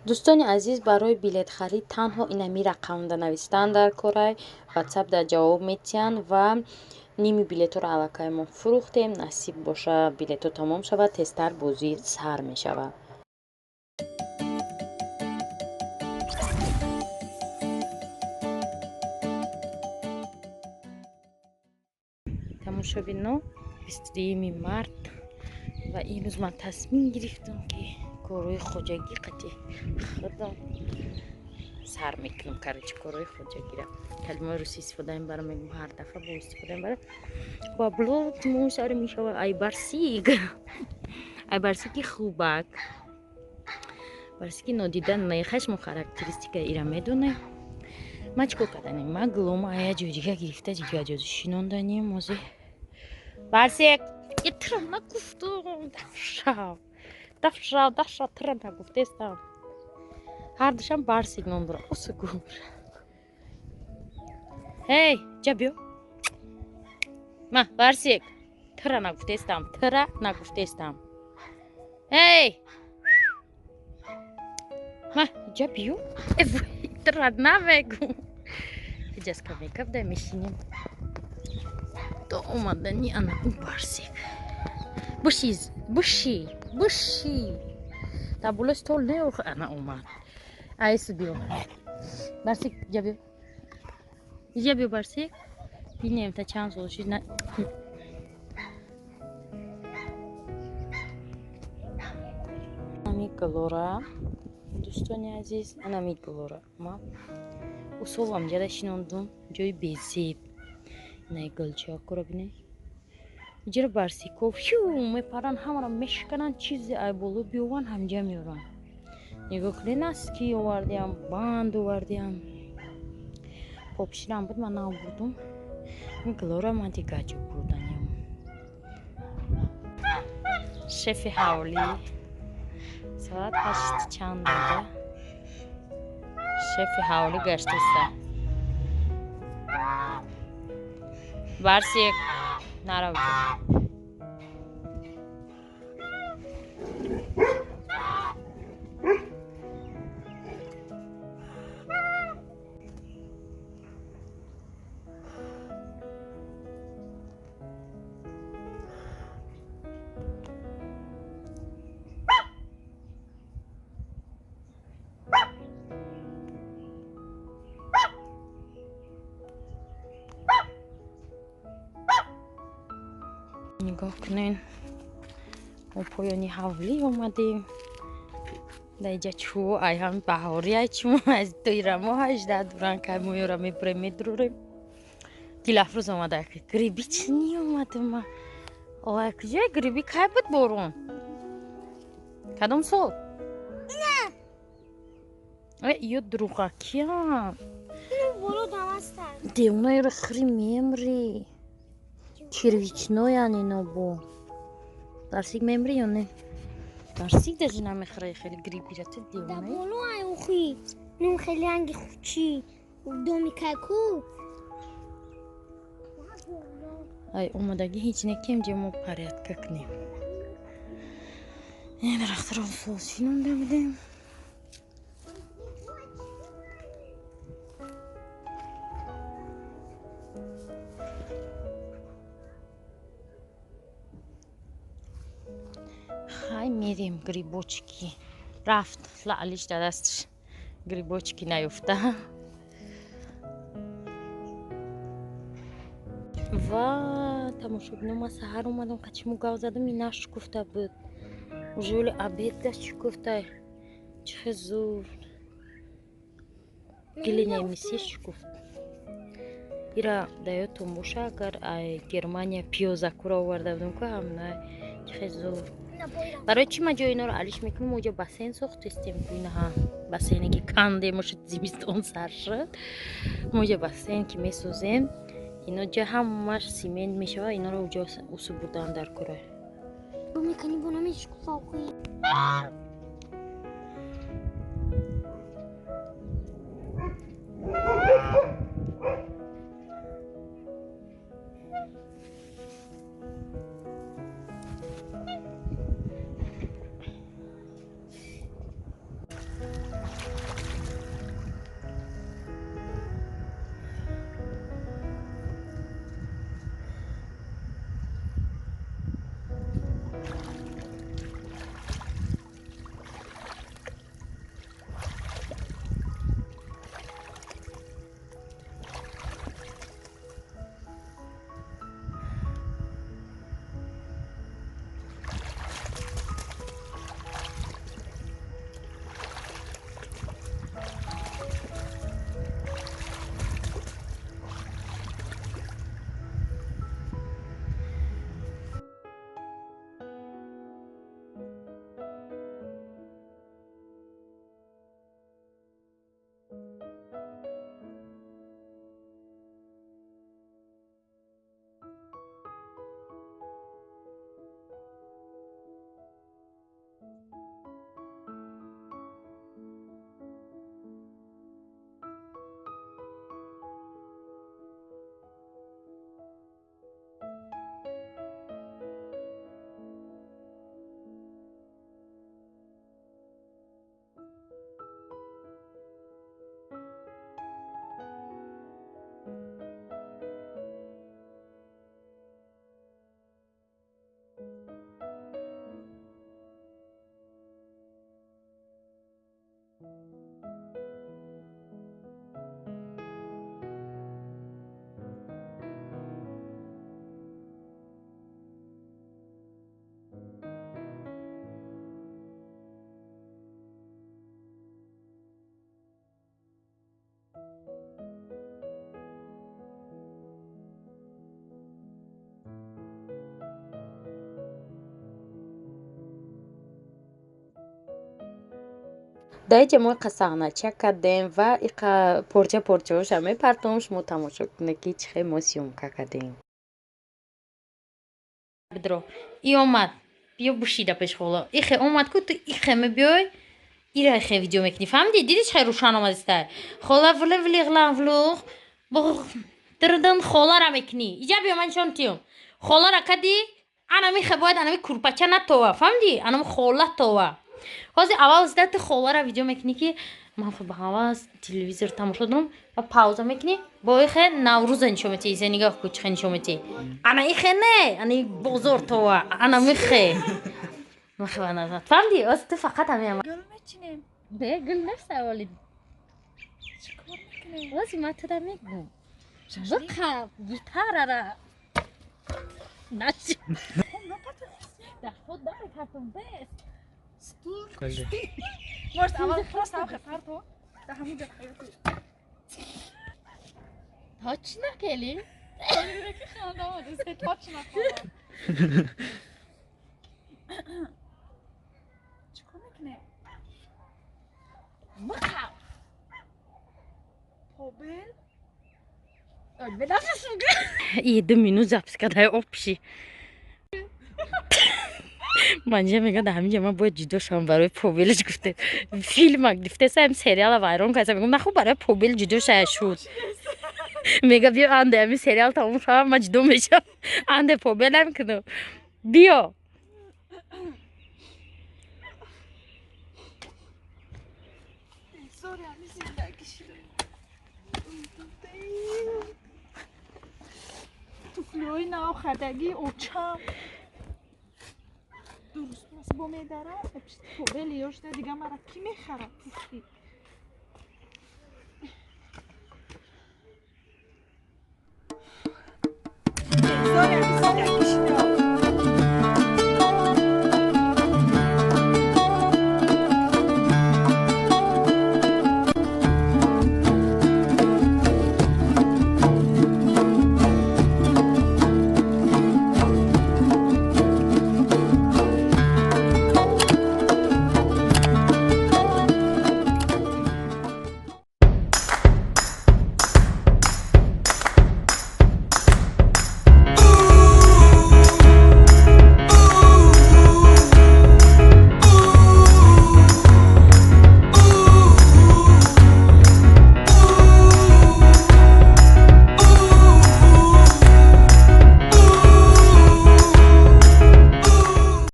Дӯстони азиз, барои билетхарид танҳо инами рақамда навистан дар корай, ватсап дар ҷавоб метиҳанд ва ними билетҳоро аллакай мо фурӯхтем. Насиб боша, билетҳо тамом шавад, тезтар бозӣ сар мешавад. Тамошобино, 22 март ва имрӯз ман тасмим гирифтам, ки корҳои хоҷагӣ қати худам сар мекунам. Короче, корҳои хоҷагира калимаи русӣ истифода мебарам, мегӯм ҳар дафъа бо истифода мебарам. Ба блок мо сар мешавад. Ай барсик, ай барсики хубак, барсики нодида нехаш, мо характеристика ира медонем. Ман чӣ кор карданем? Ман гулома ая ҷои дига гирифта, дига ҷои шинонданем. Ози барсик итра нагуфтум, дафшав дафшав дафшав, тра нагуфтестам. Ҳардушам барсик ном дорам. Осугур, ҳей, ҷа биё, ма барсик, тра нагуфтестам, тра нагуфтестам. Ҳей, ма ҷа биё, тра намегум. Иҷа скамейка буда, мешинем то омадани ана барсик. Буши, буши, буши, дар болои стол не. Ана омад. Айсу биё, барсик, иҷа биё, иҷа биё, барсик. Бинем та чанд сол шид. Ами гулора, дӯстони азиз, анами гулора ма усулам ҷада шинондум, ҷои безеб. Инаи гулчакуро бинед, иҷара барсиков ҳю мепаранд, ҳамаро мешикананд, чизе ай боло биёванд, ҳамҷа меоранд. Нигоҳ кунед, носки овардиам, банд овардиам, попширам буд, ман набурдум. Ин гулора ман дига ҷо бурданем. Шефи ҳавлӣ соат 8 чанд дода, шефи ҳавлӣ гаштеста. Барсик, наравҷо. Нигоҳ кунед, мо поёни ҳавлӣ омадем. Дар иҷа чӯ ай ҳами баҳорӣ, ай чӯ аз тирамо 18 дуран, кай моёра мебурем, медурем. Дилафрӯз омада, гриби чӣ ниомадама? Ой, куҷои гриби? Кай буд борон? Кадом сол? Ё дурӯғакиям, девонаёро хӯри мемрӣ. Червичноян ино бо. Барсик мемрӣ ё не? Барсик даже намехӯра хеле грибира, ту девона. Боло ай охи. Нум хеле ранги хучи. Доми кайку. Ай омадагӣ ҳеҷ некем, ҷо мо порядка кунем. Ин дарахтро усул шинонда будем. Хай, мерем грибочки. Рафт лаълиш дар дасташ, грибочки наёфта. Ва тамошобино, ман саҳар омадам, қачиму гав задам, ина шукуфта буд. Уже оли обед да шукуфта. Чӣ хел зур гили немисӣ шукуфт. Ира да ёдтон боша, агар ай Германия пиёзакура оварда будам ку, ҳамна чӣ хел зур. Барои чӣ ман ҷои иноро алиш мекунам? Оҷо бассейн сохтестем ку, инаҳа бассейне ки кандем, шуд, зимистон сар шуд. Моҷа бассейн ки месозем, ино ҷа ҳамаш симент мешавад, иноро уҷо усу бурдан дар кора. Мекани бо намешукуфа охи. Дар иҷа мо иқа саҳнача кардем ва иқа порча порчаҳоша мепартом, шумо тамошо кунед, ки чӣ хел мо съёмка кардем. Бидро, и омад, биё бушида пеш хола. Ихе омад ку, ту ихе мебиёй, ира ихе видео мекунӣ. Фаҳмидӣ? Дидӣ чӣ хел рӯшан омадистай? Хола вле влиғлан влуғ, дирдин холара мекунӣ. Иҷа биё, ман нишон тиём. Холара кадӣ, анами хе бояд анами курпача натова, фаҳмидӣ? Анами хола това. Ҳозир аввал зида ту холара видео мекунӣ, ки ман хо ба ҳавас телевизор тамошо дорам, ва пауза мекунӣ, бо ихе Наврӯза нишон метиҳӣ. Изе нигоҳ ку, чӣ хе нишон метиҳӣ. Ана ихе не, ана бозор това, ана михе. Михе ба назар. Фаҳмидӣ? Ҳозир ту фақат ҳамин ама. Гул мечинем. Не, гул нест аввали. Чӣ кор мекунем? Ҳозир ман туда мегӯм. Биқаб гитарара. Начи. Даход намекардам, бес. Может, аввал просто ҳам парто да ҳамун ҷо ҳаёти. Точно кели? Точно. Чӣ кор мекунем? Биқаб. Побел? И 2 минут запись кадай общий. Манҷа мега, дар ҳамин ҷа ман бояд ҷудо шавам барои побелш гуфте. Филма гирифтеса, ҳам сериала вайрон карда. Мегӯм, наху барои побел ҷудо шая шуд. Мега, биё анде ҳамин сериал тамом шавам, ман ҷудо мешавам. Анде побелам кунам. Биё. Туфлиҳои навхардагии очам. Дуруст аст, бо медарам, побели ёшда, дига мара кӣ мехарад туфли?